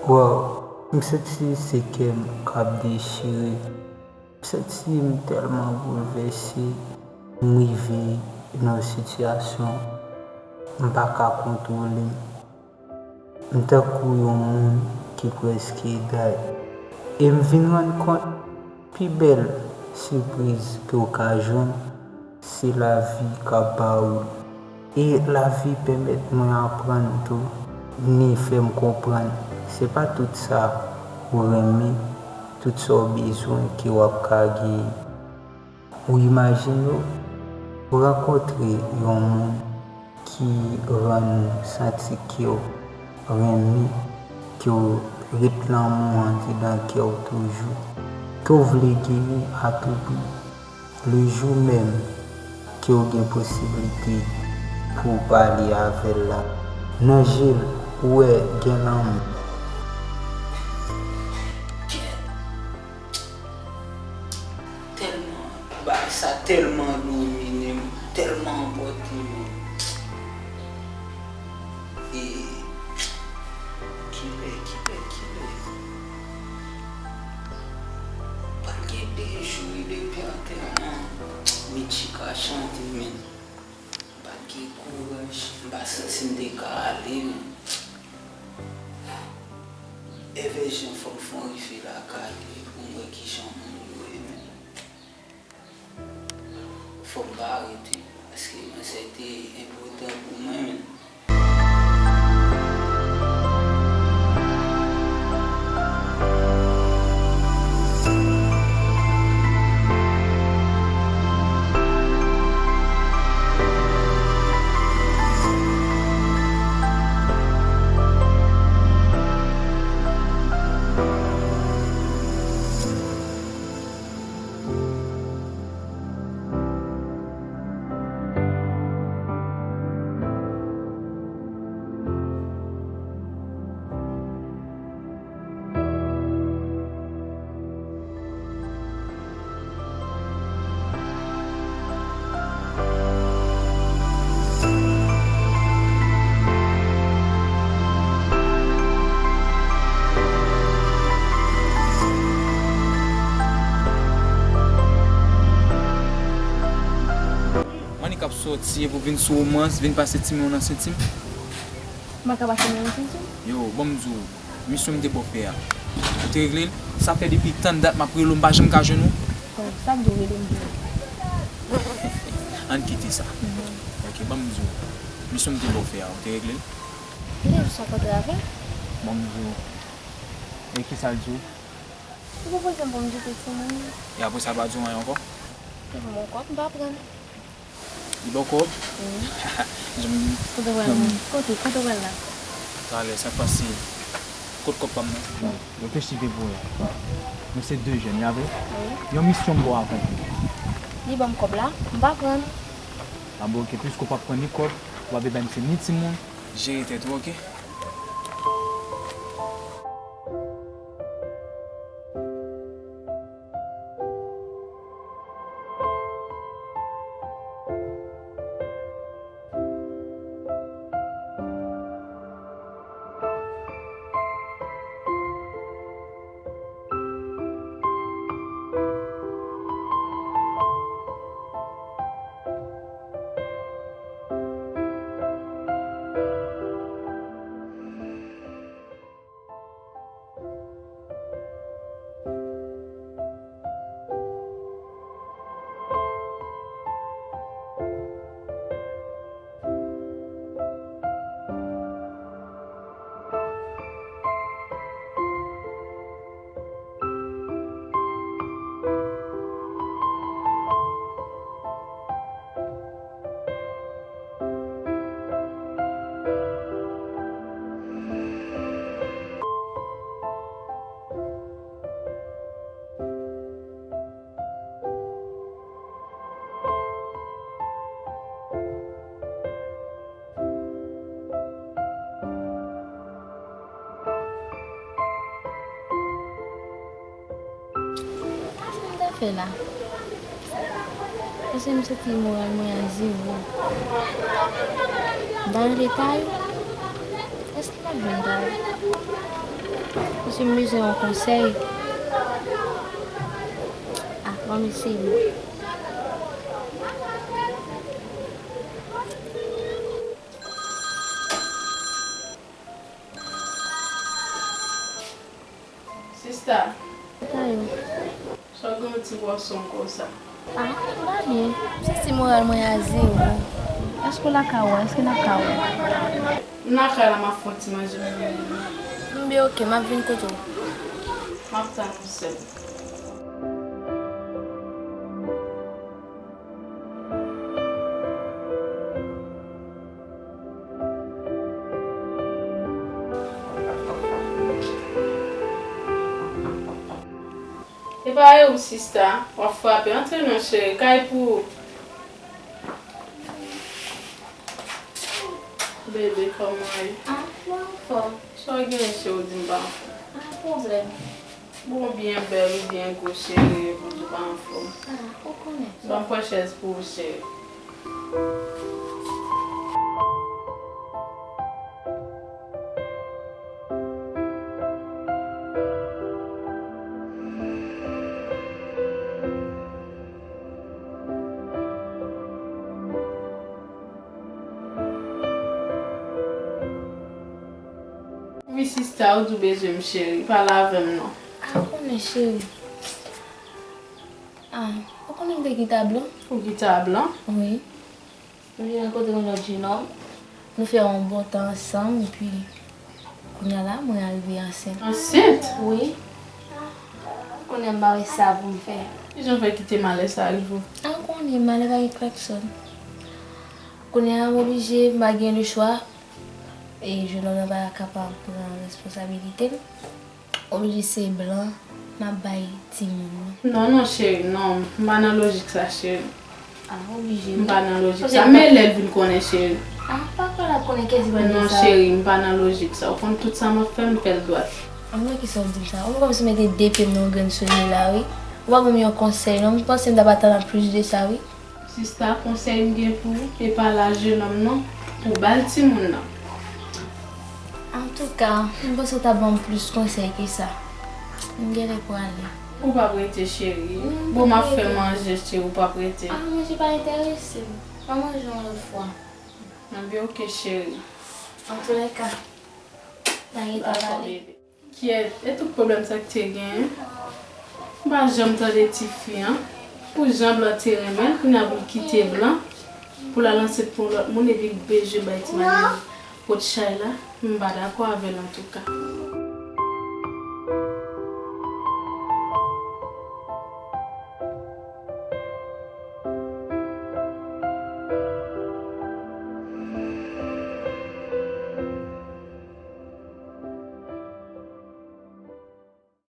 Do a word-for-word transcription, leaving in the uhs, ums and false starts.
Wow, m santi se kè m k ap dechire. M santi m tèlman boulvèse. M rive nan yon sitiyasyon m pa ka kontwole m. M tankou yon moun ki prèske day. E m vin rann kont pi bèl sipriz ke w ka jwenn, se lavi k ap ba ou l. E lavi pèmèt mwen aprann tou, ni fè m konprann, se pa tout sa ou renmen, tout sa w bezwen ke w ap ka genyen. Ou imajine w rankontre yon moun ki rann ou santi ke w renmen, ke w ret lanmou andidan kè w toujou, ke w vle genyen a tou pri. Le jou menm ke w gen posiblite pou w pale avè l la, nan je l, ou wè gen lanmou. Tèlman, bagay sa tèlman domine m, tèlman anpòte m. E kilè, kilè, kilè? Pral gen de jou wi depi antèman Mitchie ka chante, men m pa t gen kouraj, m pa santi m te ka ale, men. Evè jan fò m fè yon rive lakay li pou m wè kijan moun yo ye, men. Fò m pa rete, paske mwen sa te enpòtan pou mwen, men. Mannik ap sòti epi w vin sou womans, vin pase ti men w nan senti m. Mwen ka pase men w nan senti m? Yo, ban m di w, misyon m te ba w fè a, ou te regle l? Sa fè depi tann dat m ap rele w, m pa janm ka jwenn ou. Bon, sa k di w rele m pou? Ann kite sa. Mhm. Ok, ban m di w, misyon m te ba w fè a, ou te regle l? Li te jis ankontre avè m. Ban m di w. E kisa l di w? Li pwopoze m pou m kite timoun. E apre sa, l pa di w anyen ankò? Li ban m yon kòb, m pa pran l. Li ba w kòb? Wi. Janm di. Kote w pral la? Kote, kote w pral la? Talè, sa k pase? Kot kòb pa m nan? Bon, reflechi byen pou wè. Nou se de jèn, ya vre? Wi. Yon misyon m ba w akonpli. Li ban m kòb la, m pa pran l. A bon, ok, piske w pa pran ni kòb, w pa vle bay misye ni timoun. Jere tèt ou, ok? Sa m ta fè la? Paske m santi moral mwen a zewo. M ta rele Tayo? Èske m ap jwenn Tayo? Si m bezwen yon konsèy. Ah, ban m eseye. Sista. Sa yo. Sa w gen yon ti bwason konsa? Ah, m pa byen. M santi moral mwen a zewo. Èske w lakay ou? Èske n ap ka wè? M lakay la, m ap fè yon ti manje. M byen, oke, m ap vin kote w. M ap tann ou, sè m. Epa e ou, sista, w ap frape. Antre non, cheri, kay pou ou. Bebe, kòman w ye? Ah, mwen anfòm. Sa w gen, cheri, w di m pa anfòm? Ah, pwoblèm. Bon, w byen bèl, ou byen gwo, cheri, epi w di w pa anfòm. Ah, ou konnen. Ban m pran chèz pou ou, cheri. Wi, sista, ou di w bezwen m, cheri. Pale avè m non. Ah, ou konnen, cheri. Ah, ou konnen m te kite a blan? Ou kite a blan? Wi. M te rankontre yon lòt jenòm. Nou fè yon bon tan ansanm, epi kounye a la, mwen arive ansent. Ansent? Wi. Kounye a m pa wè sa pou m fè. Kijan w fè kite malè sa rive w? Ah, ou konnen, malè pa gen klakson. Kounye a, m oblije, m pa gen lechwa. E jenòm nan pa kapab pran responsabilite l. Oblije se blan m ap bay timoun nan. Non, non, cheri, non. M pa nan lojik sa, cheri. Ah, oblije, wi. M pa nan lojik sa. Men lè l vin konnen, cheri. Ah, pa kwè l ap konnen kèzi pral di sa. Non, cheri, m pa nan lojik sa. Ou konn tout sa m ap fè, m fè l dwat. Ah, mwen, kisa w di m sa? Ou kòmsi w mete de pye m nan yon grenn solye la, wi. Ou pa ban m yon konsèy, non. M panse m t ap atann plis de sa, wi. Sista, konsèy m gen pou ou, e pale a jenòm nan pou w ba l timoun nan. Antouka, m panse w ta ban m plis konsèy ke sa. M genlè prale. Ou p ap rete, cheri. Bon, m ap fè manje, cheri, ou p ap rete. Ah, manje pa enterese m. M a manje yon lòt fwa. Anben, oke, cheri. Antoulèka, n a gentan pale. Kyèt, e tout pwoblèm sa k te genyen? M pa janm tande tifi an. Pou jan blan te renmen l, kounye a pou l kite blan, pou l al ansent pou yon lòt moun, epi l bezwen bay ti madanm pot chay la, m pa dakò avè l antouka.